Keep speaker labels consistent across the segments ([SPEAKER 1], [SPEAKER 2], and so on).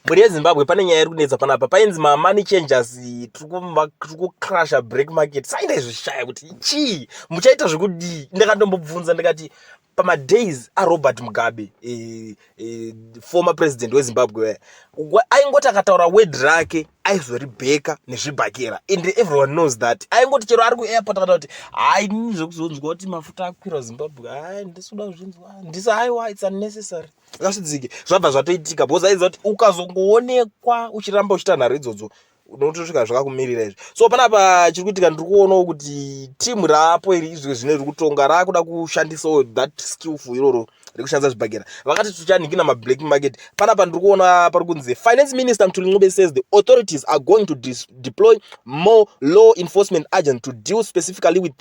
[SPEAKER 1] Mhuri yeZimbabwe, pane nyaya iri kunetsa panapa. Painzi mamoney changers tiri kucrasha black market. Sai ndaizvishaya kuti chii muchaita zvekudii. Ndakatombobvunza ndikati pamadays aRobert Mugabe, former president weZimbabwe, aingoti akataura word rake aizoribheka nezvibhakera, and everyone knows that. Aingoti chero ari kuairport akataura kuti hai, inini zvekuzonzwa kuti mafuta akwira Zimbabwe, hai, ndisikuda kuzvinzwa, ndisi, aiwa, it's unnecessary. Akasvidzike zvabva zvatoitika because aiziva kuti ukazongoonekwa uchiramba uchiita nharo idzodzo, unotosvika zvakakumirira izvi. So panapa chiri kuitika, ndiri kuonawo kuti timu raapo iri izvo zvine riri kutonga raakuda kushandisawo that skillful iroro rekushandisa zvibhakera. Vakati tichanhikina mablack market. Panapa ndiri kuona pari kunzi Finance Minister Mthuli Ncube says the authorities are going to deploy more law enforcement agents to deal specifically with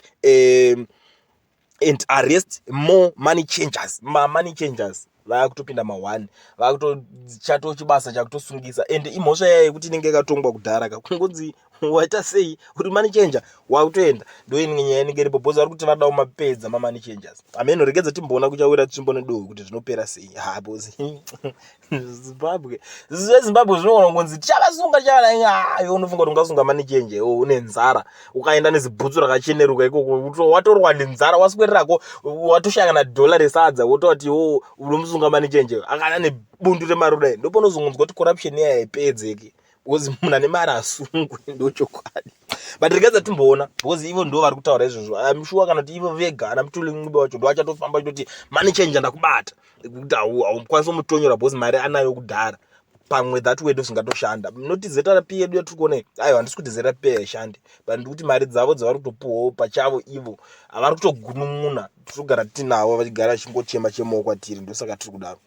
[SPEAKER 1] and arrest more money changers. Mamoney changers vaakutopinda ma1, vakutochato chibasa chakutosungisa, and imhosva yaya yekuti inenge yakatongwa kudhara ka. Kungonzi waita sei, uri money changer, wakutoenda. Ndo inenge nyaya inenge iripo because vari kuti vada kumapedza mamoney changers. Ameno, regedza timboona kuchawira tsvimbo nedohwe kuti zvinopera sei. Ha, because Zimbabwe, zveZimbabwe zvinogona kungonzi tichavasunga, tichavada. Iwe unofunga kuti ungasunga money changer iwe une nzara, ukaenda nezibhutsu rakacheneruka ikoko, watorwa nenzara, waswererako, watoshaya kana dhola resadza, wototi wo unomusunga money changer akana nebundu remari kudai. Ndopaunozongonzwa kuti corruption iya haipedzeki because munhu ane mari asungwe. Ndochokwadi, but regadza timboona because ivo ndo vari kutaura izvozvo. I'm sure kana kuti ivo vega ana Mthuli Ncube wacho ndo achatofamba achitoti money changer ndakubata, kuti haukwanisi kumutonyora because mari anayo kudhara. Pamwe that way ndozvingatoshanda, noti ZRP yedu yatiri kuona iyi. Aiwa, handisi kuti ZRP haishandi, but ndikuti mari dzavo dzavari kutopuhwawo pachavo ivo havari kutogunun'una. Tiri kugara tinavo vachigara vachingochema chemawo kwatiri, ndosaka tiri kudaro.